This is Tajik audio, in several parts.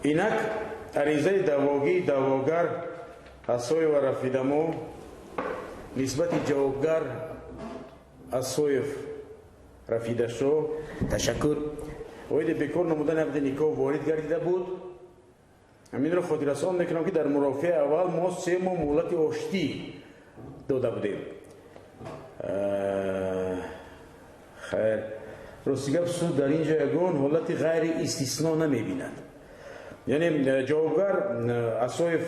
Инак аризаи даъвогии даъвогар Асоева Рафидамо нисбати ҷавобгар Асоев Рафидашо ташаккур оиди бекор намудани ақди никоҳ ворид гардида буд. Ҳаминро хотиррасон мекунам, ки дар мурофиаи аввал мо 3 моҳ муҳлати оштӣ дода будем. Хайр, рости гап, суд дар ин ҷо ягон ҳолати ғайри истисно намебинад. Яъне ҷавобгар Асоев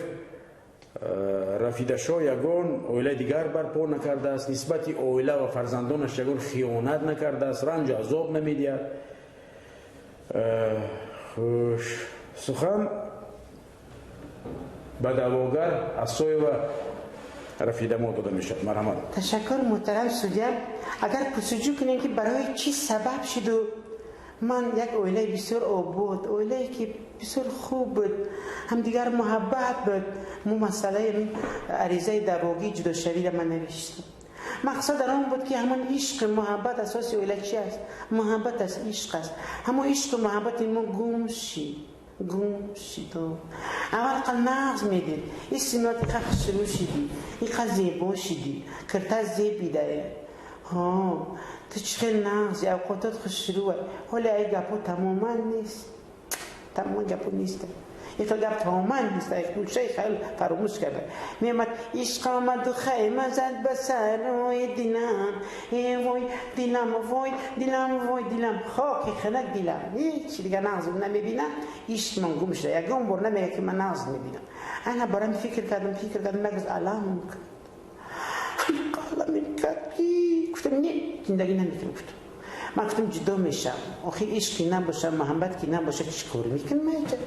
Рафидашо ягон оилаи дигар барпо накардааст, нисбати оила ва фарзандонаш ягон хиёнат накардааст, ранҷу азоб намедиҳад. Хуш, сухан ба даъвогар Асоева Рафидамо дода мешавад. Марҳамат. Ташаккур, муҳтарам судя. Агар пурсуҷӯ кунем, ки барои чӣ сабаб шуду ман як оилаи бисёр обод, оилае ки бисёр хуб буд, ҳамдигар муҳаббат буд, мо масъалаи аризаи даъвогии ҷудошавиро ман навиштам. Мақсад дар он буд, ки ҳамон ишқи муҳаббат, асоси оила чи аст? Муҳаббат аст, ишқ аст. Ҳамон ишқу муҳаббати мо гум шид, гум шид. Аввал қа нағз медид, ин синоат иқа хушрӯ шидӣ, иқа зебо шидӣ, кирта зебидае. Ҳо, ту чӣ хел нағзи, авқотот хушрӯа. Ҳоле ай гапҳо тамоман нест, тамоман гапҳо нест. Ин хел гап тамоман нест, ай гӯшаи хаёл фаромӯш карда. Меомад ишқ омаду хайма зад ба сарои дилам, э вой дилам, вой дилам, вой дилам, хоки хинак дилам. Ҳеҷ дигар нағз намебинам, ишқ ман гум шуда. Ягон бор намега, ки ман нағз мебинам. Ана барам фикр кардам, фикр кардам, як рӯз алам кард, алам кард, гуфтам, не, зиндагӣ намекунам. Гуфтам, ман гуфтам, ҷудо мешавам. Охир ишқи набоша, муҳаббат ки набоша, чӣ кор мекунам ман инҷа?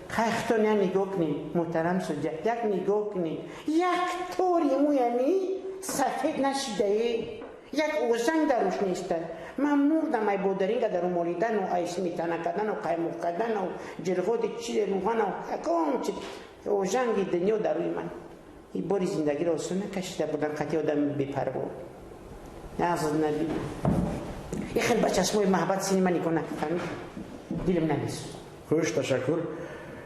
Хайхтон, як нигоҳ кунем, муҳтарам судя, як нигоҳ кунем, як тори мӯями сафед нашидае, як озанг дар рӯш неста. Ман мурдам ай бодаринга дар молидану, ай сметана кардану, қаймоқ кардану, ҷирғоди чи рӯғану, ягон чи ожанги дунё дар рӯи ман. И бори зиндагиро осон накашида будам қати одами бепарво. Нағз набинам. И хел ба чашмои маҳаббат сини ман нигоҳ накардам, дилам намесӯзад. Хуш, ташаккур.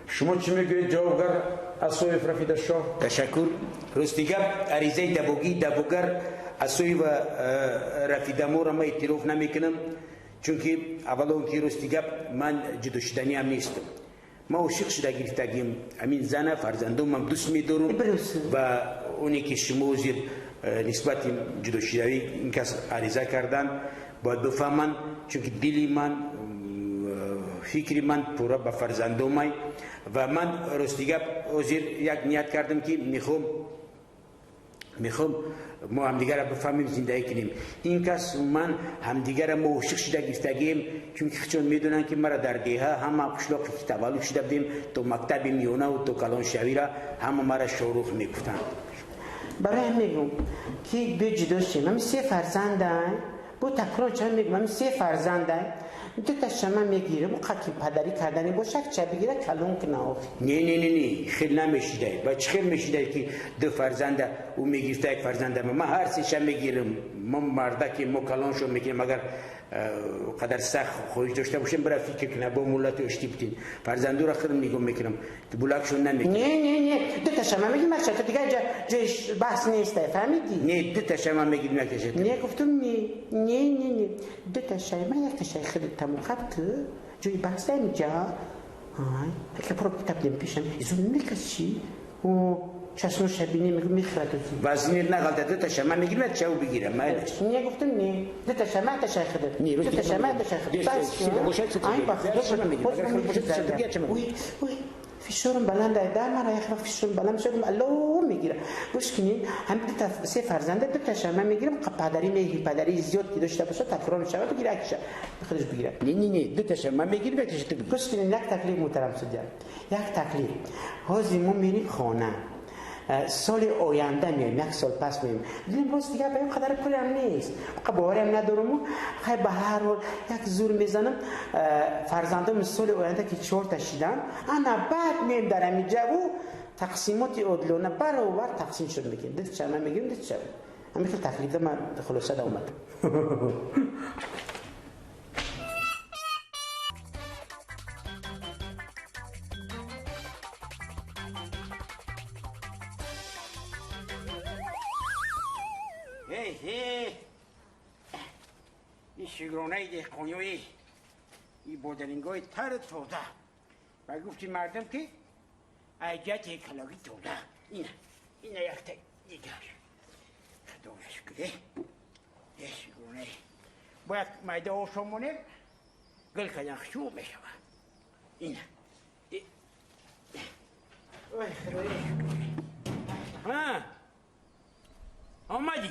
Шумо чӣ мегӯед, ҷавобгар Асоев Рафидашоҳ? Ташаккур. Рости гап, аризаи даъвогии даъвогар Асоева Рафидаморо ман эътироф намекунам, чунки аввало он ки, рости гап, ман ҷудошуданиам нестам. Ман ошиқ шуда гирифтагим ҳамин зана, фарзандомам дӯст медорам ва оне ки шумо ҳозир нисбати ҷудошудавӣ ин кас ариза кардан, бояд бифаҳманд, чунки дили ман, фикри ман пурра ба фарзандомай. Ва ман, рости гап, ҳозир як ният кардам, ки мехоҳам мо ҳамдигарро бифаҳмем, зиндагӣ кунем. Ин кас ман ҳамдигарро мо ошиқ шуда гирифтагием, чунки худшон медонанд, ки мара дар деҳа ҳама қишлоқе ки таваллуд шуда будем, то мактаби миёнаву то калоншавиро ҳама мара Шорух мегуфтанд. Барои ҳам мегӯм, ки биё ҷудо шем. Ҳами се фарзанда бо такрор чанд мегӯм, ҳами се фарзанда, дуташа ман мегирам, қаки падарӣ кардани боша, ча бигира, калон куна охи. Не, не, не, не, хел намешидай. Ба чӣ хел мешидай, ки ду фарзанда ӯ мегирифта, як фарзанда ман ҳар сеша мегирам. Мо мардаки мо калоншо мекунем. Агар қадар сахт хоҳиш дошта бошем, бира фикр куна, бо муллати оштӣ битин. Фарзандура худам нигоҳ мекунам, булакшон намекунам. Не, не, не, дуташа ман мегирам, якша дигар ҷои баҳс нест, фаҳмидӣ? Не, дуташа ман мегирам, якташа. Не, гуфтам, не, не, не, не, дуташаи ман, якташаи худат тамом. Хаб, ту ҷои баҳс инҷа. Ай, яке про китаб дем пешам, изун мекашӣ, чашмоша бинӣ, мехӯрад. Вазни нағалта, дуташа ман мегирам, якча ӯ бигирам, майлаш. Не, гуфтам, не, дуташа ман, якташаи худат, дуташа ман, якташаи худат. Ай, ба худо, ой, ой, фишорам баланд ай, дар мара як вақт фишорам баланд мешавад, алло мегира. Гӯш кунед, ҳам дута се фарзанда, дуташа ман мегирам, падарӣ меҳри падарӣ зиёд ки дошта бошад, такрор мешавад, бигира, якша худаш бигира. Не, не, не, дуташа ман мегирам, якташа ту бигир. Гӯш кунед, як таклиф, муҳтарам судя, як таклиф. Ҳозир мо мерим хона, соли оянда меоем, як сол пас меоем. Дилем, рост дигар, ба ин қадар пулам нест, боварам надорам. Хай, ба ҳар ҳол як зур мезанам. Фарзандом соли оянда ки чорта шидан, ана баъд меоем дар ҳамин ҷаву тақсимоти одилона баробар тақсим шуд мекунем. Дуташа ман мегирам, дуташа. Ҳамин хел таклифда ман хулоса омадам. Ин шукронаи деҳқониёи ин бодарингои тару тоза ва гуфти мардум ки айҷати экологӣ тоза. Ина ина якта дигар. Худоя шукр. Е шукронаи. Бояд майда ошом монем, гул кадан хушӯ мешавад. Ина. Ой, худоя шукр. Ҳа? Омадӣ?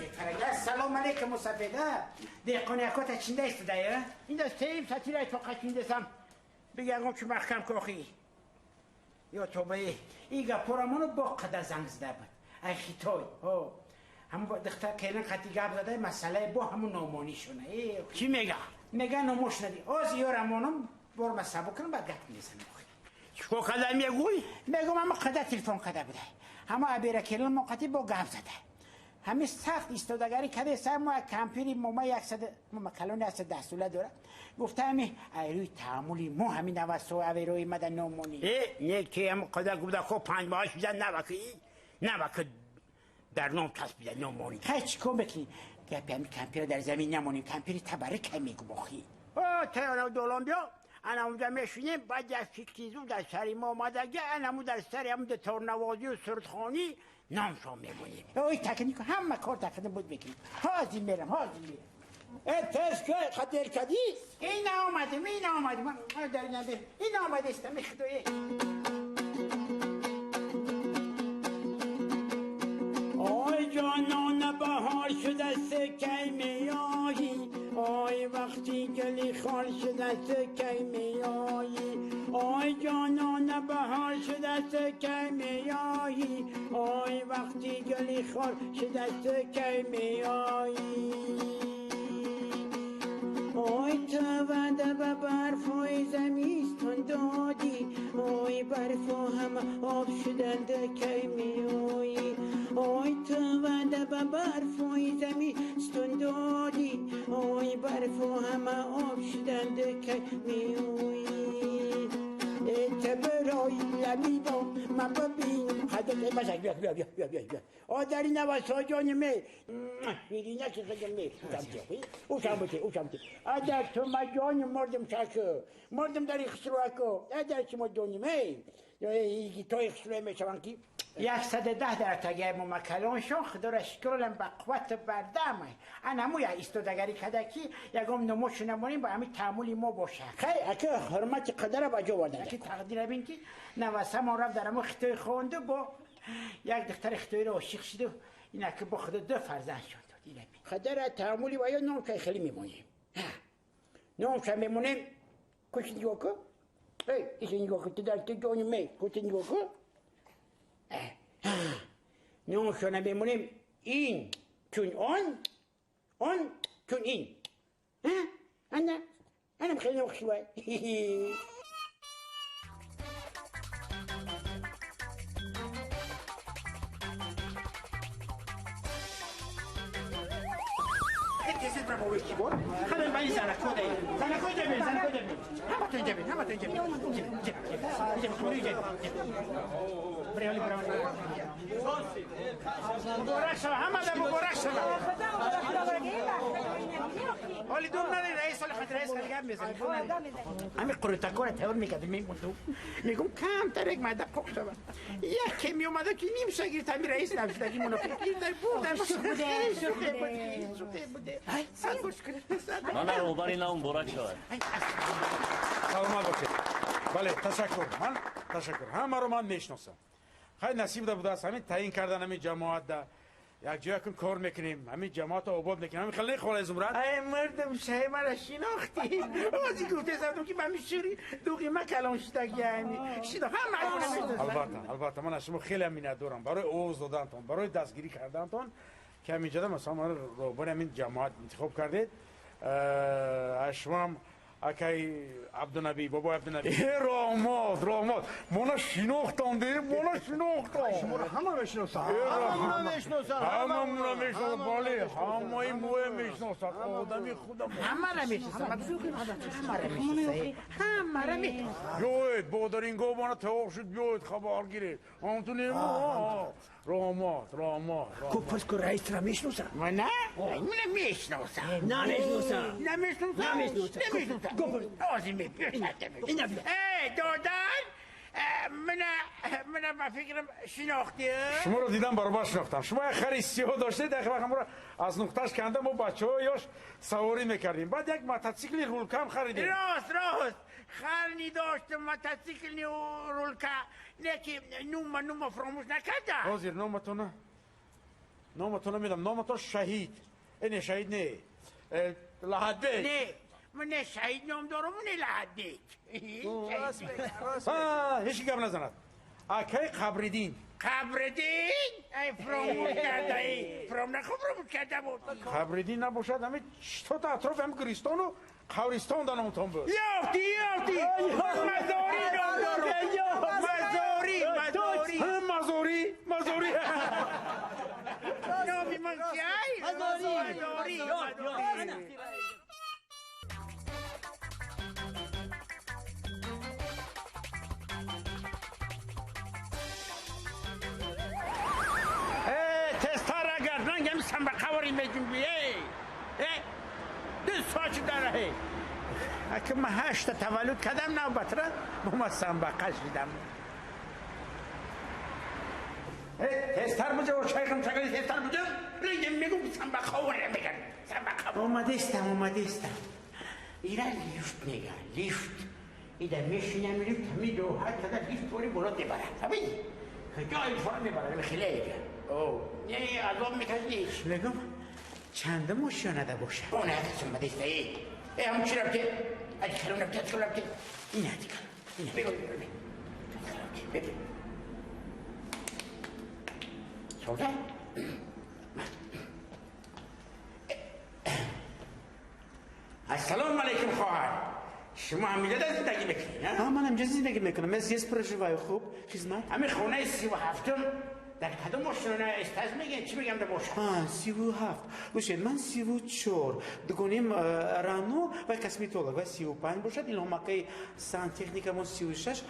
Салом алейкум, мусафеда. Деҳқониякота чинда истодая? Инда сеим сатирай тоқа чиндесам. Бигагом чу маҳкам кохӣ. Ё тобаи, и гапорамону бо қада занг зада буд. Ай хитой. Ҳо. Ҳамун духтар келин қати гап зада, масъалаи бо ҳамун номонишона. Чӣ мега? Мега номош нади. Оз ёрамонум бор ма сабук кунам, баъд гап мезанам. Чикор када мегӯй? Мегӯм ҳама қада телефон када буда. Ҳама абера келин мо қати бо гап зада. Ҳамин сахт истодагарӣ каде сар мо як кампири мома яксад мома калони 110 сола дорад. Гуфта ҳами айрӯи таъаммули мо ҳамин навасо аверои мада номонӣ. Э, не ки ҳам қада гуфта ко 5 моҳ шуда наваки наваки дар ном часпида номонӣ. Хай чикор мекунӣ? Гапи ҳами кампира дар замин намонем, кампири табаррик мегум охи. О, тайёра долон биё. Ана унҷа мешинем, баъд як фикри зуд дар сари мо омадаги, анаму дар сари ҳамун торнавозию сурдхонӣ номшон мемонем. Ой, такни ҳама кор такни буд мекунем. Ҳозир мерам, ҳозир мерам. Э, тез ки қадер кадӣ? Ин омадем, ин омадем. Дар набе. Ин омадестам, худоё. Ой ҷонон, баҳор шудаст, кай меоӣ? Ой вақти гули хор шудаст, кай меоӣ? Ой ҷонон, баҳор шудаст, кай меоӣ? Ой вақти гули хор шудаст, кай меоӣ? Ой ту ваъда ба барфҳои замистон додӣ, ой барфҳо ҳама об шуданд, кай меоӣ? Ой ту ваъда ба барфҳои замистон додӣ, ой барфҳо ҳама об шуданд, кай меоӣ? Барои лабидам ма бибинам қадр баса. Бیا бیا бیا бیا бیا бیا. آدری نواسا جان می بیرینه که خودم می اوشم بته اوشم بته. اگر تو ما جان مردم چک مردم در خسروکو اگر شما جان می توی خسرو میشوان که 110 در تگه ما کلانشون خدا را شکرم به قوت بردم. انا مویا ایستادگری کده که یگم نموش نمونیم با همین تعامل ما باشه. خی اگه حرمت قدر با جو آوردن. که تقدیر بین که نواسه ما رفت در خطای خوانده با یک دختر خطایی را عاشق شد و اینا که با خدا 2 فرزند شد. قدر تعاملی و یا نام که خیلی میمونیم. نام که میمونیم کش نگاه کن. ای ایش نگاه کن تو در تو جان می کش نگاه کن. نامشون بمونیم این چون آن آن چون این. انا انا خیلی خوشوای. مبارک شما. حالی دور نداری رئیس سال خاطر رئیس خیلی گپ میزنی. همین قروتکار تیار میکردیم میموندم میگم کم تر یک ماده قوق شود. یکی میومده که نیم شگیر تمی رئیس نوشتگی منافق این در بردم شوخه بوده شوخه بوده. من روبری نام مبارک شود. سلامت باشید. بله تشکر. من تشکر. همه رو من میشناسم. خیلی نصیب ده بوده است همین تعیین کردن همین جماعت ده یک جای کن کار میکنیم همین جماعت آباد میکنیم همین خیلی خاله زمرد. ای مردم شای مرا شناختی. آزی گفته زدم که من میشوری دوغی ما کلام شدگی همی شیدا همه. البته البته من از شما خیلی منت دارم برای اوز دادنتون برای دستگیری کردنتون که همینجا مثلا من رهبر همین جماعت انتخاب کردید. از شما هم اکای عبدالنبی بابا عبدالنبی رحمت رحمت مانا شناختم ده مانا شناختم شما رو همه میشناسن همه میشناسن همه میشناسن بله همه موه میشناسن آدمی خودم همه را میشناسن همه را میشناسن همه را میشناسن بیاید بادرینگاه مانا تواق شد بیاید خبر گیرید همتون ایمو Ромот, ромот. Купрско раисра мешносам. Ма на? Не мешносам. Намешносам. Намешносам. Намешносам. Намешносам. Купрс. Ози ми пишате. Эй, додар! Мана ба фикрам шинохтӣ. Шуморо дидам, баробар шинохтам. Шумо як хари сиёҳ доштед, як вақт ҳамро аз нуқташ канда мо бачаҳо ёш саворӣ мекардем. Баъд як мотоцикли рулкам харидем. Рост, рост. Хар ни доштам, мотоциклни рулка. Неки нума фаромӯш накарда. Ҳозир номатона медам. Номатон Шаҳид. Не, Шаҳид не. Лаҳатбек. Не. Ман не Шаҳид ном дорам, не Лаҳатбек. Ҳеч гап назанад. Акай Қабриддин. Қабриддин? Ай фаромӯш карда, фаромӯш карда буд. Қабриддин набошад, ҳами чистота атрофи ҳами Гиристону Қабристон да номтон буд. Ёфти, ёфти! Мазорӣ ном дорам. Мазорӣ, мазорӣ. Мазорӣ, мазорӣ. Номи ман чи ай? Мазорӣ, мазорӣ. Аки ман ҳашта таваллуд кардам, навбатра бо ма самбақа шидам. Тезтар буҷа, шайхам чагали тезтар буҷа. Рангем мегум самбақа оварда меган. Самбақа. Омадестам, омадестам. Ира лифт меган, лифт. Ида мешинам лифт, ҳами роҳат када лифт бори боло мебарад. Фаҳмидӣ? Ҷои фора мебарад, хеле ига. О, не, азоб мекашӣ. Мегум, чандум ошёнада бошад? Она омадеста, эй. Ҳам чи рафте? Ади калон рафте, ади калон рафте. Ин ади калон. Ин бего, бего. Бего. Солда? Ассалому алайкум, хоҳар. Шумо ҳаминҷо зиндагӣ мекунед, а? Ман ҳаминҷо зиндагӣ мекунам. Ман здесь проживаю. Хуб, хизмат. Ҳамин хонаи 37-м дар кадом ошёна истаз мегӯянд? Чӣ мегӯям да бошад? 37. Гӯшед, ман 34. Дугоним Рано ва косметолог ва 35 бошад. Илҳомакаи сантехникамон 36.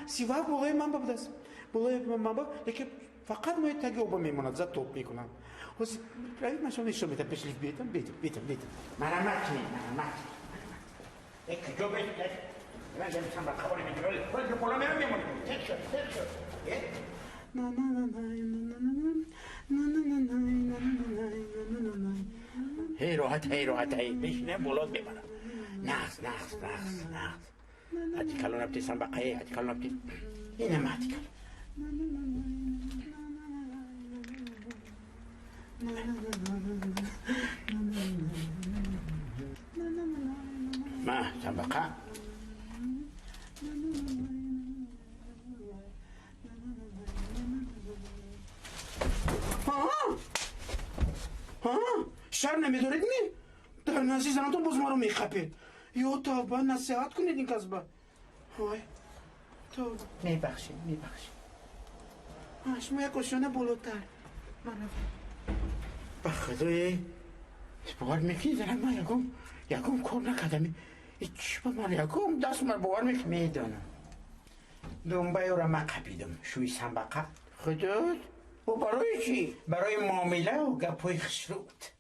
37 болои ман будааст. Болои ман буд, лекин фақат мои таги оба мемонад, затоп мекунам. Ҳозир равед, ман шумо нишон медиҳам, пеш лифт биетам, биетам, биетам, биетам. Марамат кунед, марамат. Куҷо бед? Ман дам ба қабори мегирам. Боло мерам мемонам. Тез шуд, тез шуд. Ҳей роҳат, ҳей роҳат, ҳей бишинем, болот мебарам. Нағз, нағз, нағз, нағз. Ати калон рафти самбақае, ати калон рафти. Инам ати калон. Ма самбақа. Шарм намедоред ми? Дар назди занатон боз маро мехапед. Ё тавба, насиҳат кунед ин касба. Ой, тавба. Мебахшед, мебахшед. Шумо як ошёна болотар. Ман рафтам. Ба худое, бовар мекунӣ, занам, ман ягон кор накардам. Чӣ ба ман ягон даст ман бовар мекунӣ? Медонам. Думбаёра ман қапидам, шӯи самбақа. Худо, ӯ барои чӣ? Барои муомилаву гапҳои хушрӯд.